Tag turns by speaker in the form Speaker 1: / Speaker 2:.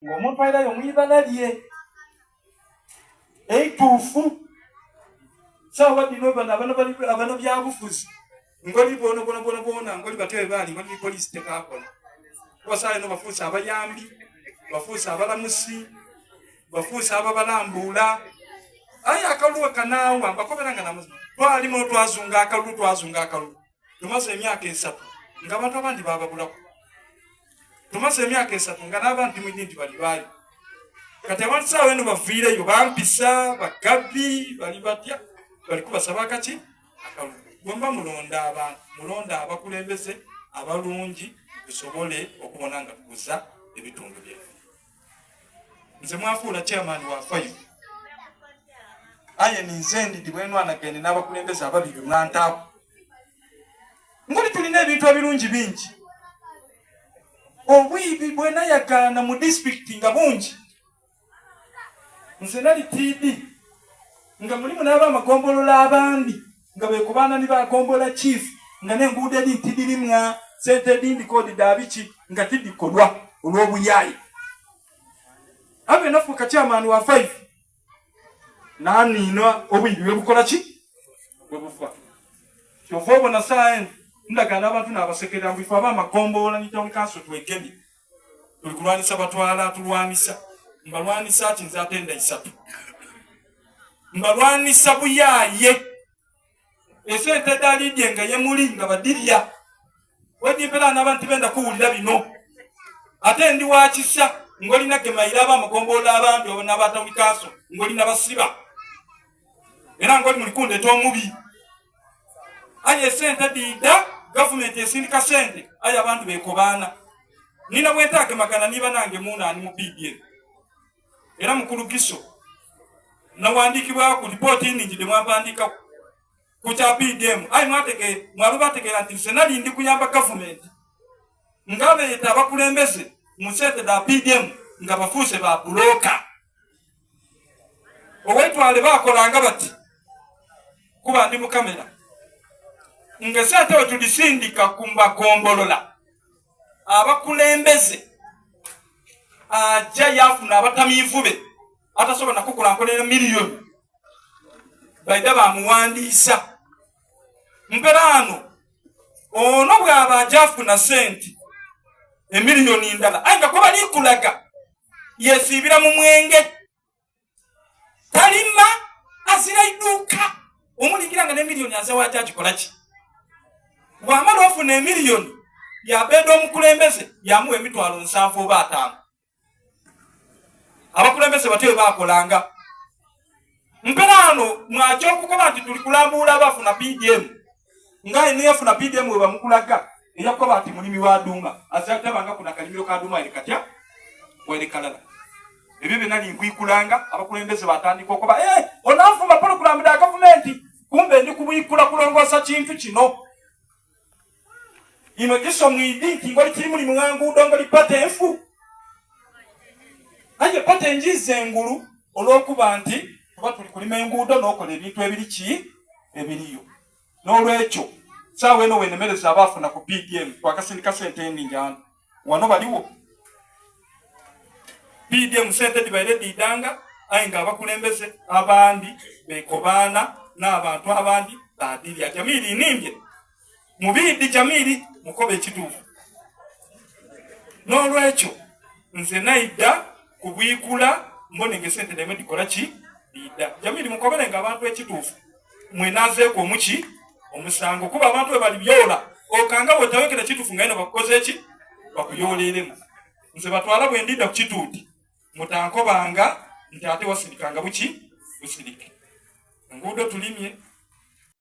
Speaker 1: Ng'omuntu airayo mu ibala lye eituufu. Saawa dhino bano abana byabufuzi ngoli bona bona bona bona ngoli batyo bwe baali ngoli ni poliisi tekakola. Kuba saawa eno bafuuse abayambi, bafuuse abalamusi, bafuuse ababalambuula. Aye akalulu we kanaawa mbakobera nga namazima twalimu twazunga akalulu, twazunga akalulu. Tumaze emyaka 3 ng'abantu abandi bababulaku. Tumaze emyaka 3 nga n'abandi mwini nti bali baayo. Kati abantu saawa eno baviireyo bampisa, bagabi, bali batya, bali kubasaba akaki akalulu. Bwe muba mulonda abantu, mulonda abakulembeze abalungi tusobole okubona nga tukuza ebitundu byaffe. Nze mwafuula chairman wa 5. Aye ninze ndidi bwenwanagende n'abakulembeze ababiri mwantaaku. Ngoli tulina ebintu ebirungi bingi. Obwibi bwenayagaana mu disitulikiti nga bungi. Nze nali TD nga mulimu n'abamagombolola abandi nga beekubaana ni bagombola chief nga n'enguudo edi tidirimwa sente edindi kodi da biki nga tidikolwa olw'obuyaayi. Abe nafuuka chairman wa 5 naniina obwibi bwe bukola ki bwe bufa. Kyova obona saa eno ndagaana abantu n'abasekerera mbu ife ab'amagombolola ni town council twegemye tuli kulwanisa batwala tulwanisa mbalwanisa ati nze ate nda 3 mbalwanisa buyaaye esente dalidye nga yemuli nga badirya wedimpera n'abantu benda kuwulira bino ate ndi wa kisa ng'olina gemayira ab'amagombolola abandi n'aba town council ng'olina basiba era ng'oli muli kundeeta omubi. Aye esente dhiidha, gavumenti esindika sente aye abantu beekobaana. Nina bwentaagemagana ni banange munaani mu PDM. Era mukulu Giso nawandiikibwaku lipooti nningi dhe mwampandiikaku ku kya PDM. Aye mwaba bategeera nti nze nali ndi kuyamba gavumenti nga beeyeta abakulembeze mu sente dha PDM nga bafuuse ba bulooka. Owetwale bakolanga bati kuba ndi mu kamera nga sente we tudisindika ku magombolola abakulembeze ajja yafuna abatamiivu be atasobola nakukula nkolera miliyoni baida bamuwandiisa mperaano ono bw'aba ajja afuna sente emiliyoni ndala aye nga kuba likulaga yesiibira mu mwenge talima azira iduuka omulingira nga nemiliyoni aze waki agikola ki bw'amala ofuna emiliyoni yabeeda omukulembeze yamuwa emitwalo 70 oba 50. Abakulembeze batyo bwe bakolanga. Mperaano mwajja okukoba nti tuli kulambuula abafuna PDM nga neyafuna PDM we bamukulaga eyakukoba nti mulimi wa duuma azatabanga kuna kalimiro ka duuma ere katya waire kalala. Ebyo byonna linkwikulanga abakulembeze batandika okuba onanfuma pulogulaamu da gavumenti kumbe ndi kubwikula kulongoosa kintu kino. Ino giso mwidi nti ngoli kiri mulimu wa nguudo ngoli pata enfu aye pata enjiza engulu olw'okuba nti tuba tuli kulima enguudo n'okola ebintu ebiri ki ebiriyo. N'olwekyo saawa eno wenemereza abaafuna ku PDM twakasindika sente eningi ano wano baliwo PDM sente dibaire didanga aye nga abakulembeze abandi bekobaana n'abantu abandi badirya. Jamiri nimbye mubidi Jamiri mukobe ekituufu. N'olwekyo nze naidda kubwikula mbone nga esente deme dikola ki dida. Jamiri mukobere nga abantu ekituufu mwenazeeko omuki omusango kuba abantu bwe bali byola okanga bwotayogera kituufu nga eno bakukoze ki bakuyooleremu. Nze batwala bwe ndidda ku kituuti mutankobanga nti ate wasirikanga buki busirike. Enguudo tulimye.